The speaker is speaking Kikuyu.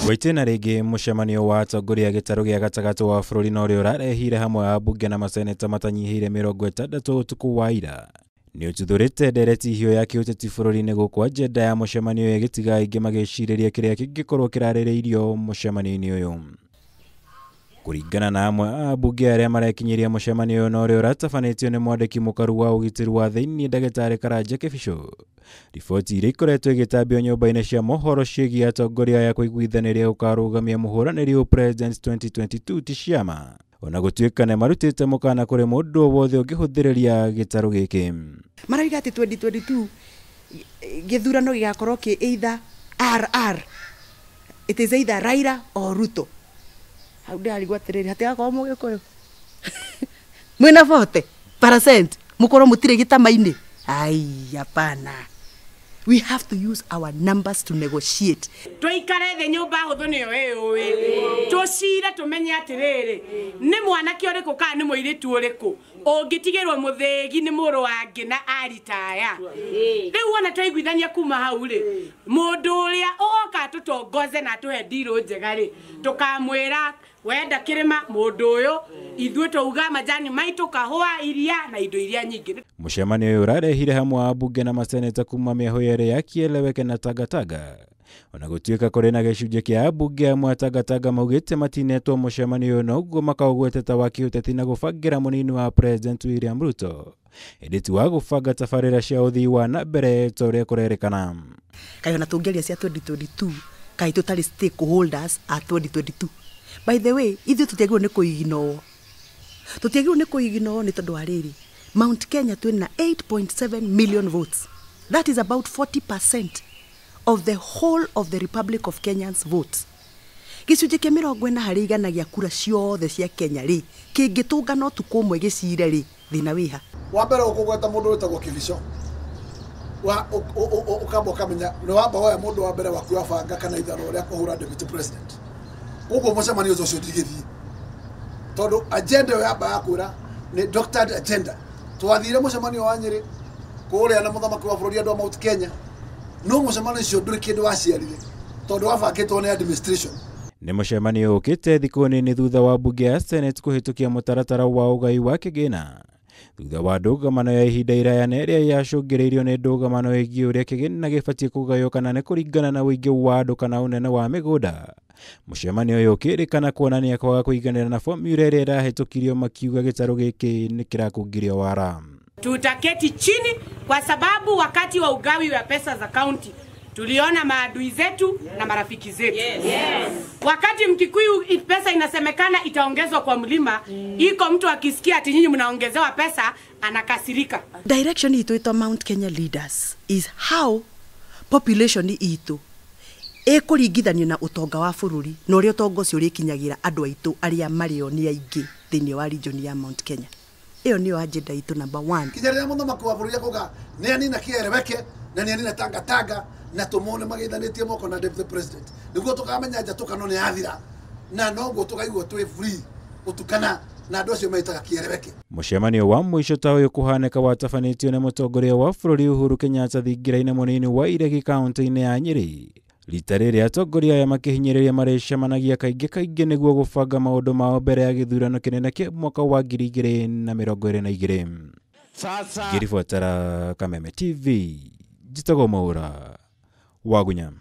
Gwaitĩna rĩngĩ mũcemanio wa atongoria gĩtarũ gĩa gatagatĩ wa bũrũri na ũrĩa ũrarehire hamwe ambunge na maseneta matanyihĩire 60 ũtukũ wa ira. Nĩ ũtuthũrĩte ndereti hiũ ya kĩũteti bũrũri-inĩ gũkũ agenda ya mũcemanio ũyũ ĩgĩtiga aingĩ magĩcirĩria kĩrĩa kĩngĩkorwo kĩrarĩrĩirio mũcemanio-inĩ ũyũ. Kũringana na amwe a ambunge arĩa marekinyiria mũcemanio ũyũ na ũrĩa ũratabanĩtio nĩ mwandĩki mũkaru wa ũgitĩri wa thĩinĩ ndagĩtarĩ Karanja Kĩbicũ. Riboti iria ikoretwo igĩtambio nyũmba-inĩ cia mohoro ciĩgiĩ atongoria aya kũiguithanĩria gũkarũgamia mũhũranĩri ũpresident 2022 ti ciama. Ona gũtuĩka nĩ marutĩte mũkana kũrĩ mũndũ o wothe ũngĩhũthĩrĩria gĩtarũ gĩkĩ. Marauga atĩ 2022 gĩthurano gĩgakorwo kĩ either RR, it is either Raila or Ruto. Hau ndĩrarigwo atĩrĩrĩ, hatigakorwo mũgĩkũyũ mwĩna 40% mũkorwo mũtirĩ gĩtama-inĩ. Ai, hapana. We have to use our numbers to negotiate. Tũikare thĩ nyũmba hũthũ nĩyo ĩũĩ. Tũcire tũmenye atĩrĩrĩ, nĩ mwanake ũrĩkũ kana nĩ mũirĩtu ũrĩkũ ũngĩtigĩrwo mũthĩgi nĩ mũrũ wa ngĩ na aritaya. Rĩu wona twaiguithania kuma hau rĩ, mũndũ ũrĩa ũgoka atũtongoze na atũhe ndirũ njega rĩ, tũkamwĩra wenda kĩrĩma mũndũ ũyũ, ithuĩ twauga majani maitũ, kahũa, iria na indo iria nyingĩ. Mũcemanio ũyũ ũrarehire hamwe ambunge na maseneta kuma mĩahũ yerĩ ya Kieleweke na Tangatanga. Ona gũtuĩka kũrĩ na gĩcunjĩ kĩa ambunge amwe a Tangatanga maugĩte matinetwo mũcemanio ũyũ na ũguo makaũgwetete ta wa kĩũteti na gũbangĩra mũnini wa President William Ruto, ĩndĩ ti wa gũbanga tabarĩra cia ũthii wa na mbere ta ũrĩa kũrerĩkana. Kaĩ ona tũngĩaria cia 2022, kaĩ tũtarĩ stakeholders a 2022. By the way, ithuĩ tũtiagĩrĩirwo nĩ kũiginwo. Tũtiagĩrĩirwo nĩ kũiginwo nĩ tondũ wa rĩrĩ, Mount Kenya twĩna 8.7 million votes. That is about 40% of the whole of the Republic of Kenya's votes. Gĩcunjĩ kĩa 40% gĩa kura ciothe cia Kenya rĩ, kĩngĩtũngana ũtukũ ũmwe gĩcire rĩ, thĩna wĩha. Wa mbere ũkũgweta mũndũ wĩtagwo Kĩbico. Wa ũkamba ũkamenya nĩ wamba woya mũndũ wa mbere waku wabanga kana itharũ rĩa kũhũra deputy president. Koguo mũcemanio ũcio ndingĩthiĩ. Tondũ agenda ĩyo yamba ya kwĩra nĩ doctored agenda. Twathire mũcemanio wa Nyĩrĩ kũrĩa na mũthamaki wa bũrũri andũ a Mount Kenya. No mũcemanio ũcio ndũrĩ kĩndũ waciarire tondũ wabangĩtwo nĩ administration. Nĩ mũcemanio ũkĩte thikũ nini thutha wa mbunge ya Senate kũhĩtũkia mũtaratara wa ũgai wa kĩgĩna. Thutha wa ndũgamano ya ihinda iraya na ĩrĩa yacũngĩrĩirio nĩ ndũgamano ĩgiĩ ũrĩa kĩgĩna gĩbatiĩ kũgaywo kana nĩ kũringana na ũingĩ wa andũ kana ũnene wa mĩgũnda. Mũcemanio ũyũ ũkĩrĩkana kuonania kwaga kũiganĩra na formula ĩrĩa ĩrahĩtũkirio makiuga gĩtarũ gĩkĩ nĩ kĩrakũngirio wara. Tutaketi chini kwa sababu wakati wa ugawi wa pesa za kaunti tuliona maadui zetu na marafiki zetu. Yes. Yes. Wakati Mkikuyu pesa inasemekana itaongezwa kwa mlima, iko mtu akisikia ati nyinyi mnaongezewa pesa anakasirika. Direction itu ito Mount Kenya leaders is how population itu ĩkũringithanio na ũtonga wa bũrũri na ũrĩa ũtonga ũcio ũrĩkinyagĩra andũ aitũ arĩa marĩo nĩ aingĩ thĩinĩ wa region ya Mount Kenya. Ĩyo nĩyo agenda itũ number 1. Kinya rĩrĩa mũthamaki wa bũrũri akauga nĩ anina Kieleweke na nĩ anina Tangatanga na tũmone magĩithanĩtie moko na deputy president, nĩguo tũkamenya njatũkano nĩ yathira na noguo tũkaigua twĩ free gũtukana na andũ acio metaga Kieleweke. Mũcemanio wa mũico ta ũyũ kũhanĩka watabanĩtio nĩ mũtongoria wa bũrũri Uhuru Kenyatta thingira-inĩ mũnini wa Iregi kaunti-inĩ ya Nyĩrĩ. Rita rĩrĩ atongoria aya makĩhinyĩrĩria marĩcemanagia kaingĩ kaingĩ nĩguo gũbanga maũndũ mao mbere ya gĩthurano kĩnene kĩa mwaka wa 2022. Ngĩribotera Kameme TV, njĩtagwo Mwaura Wagunya.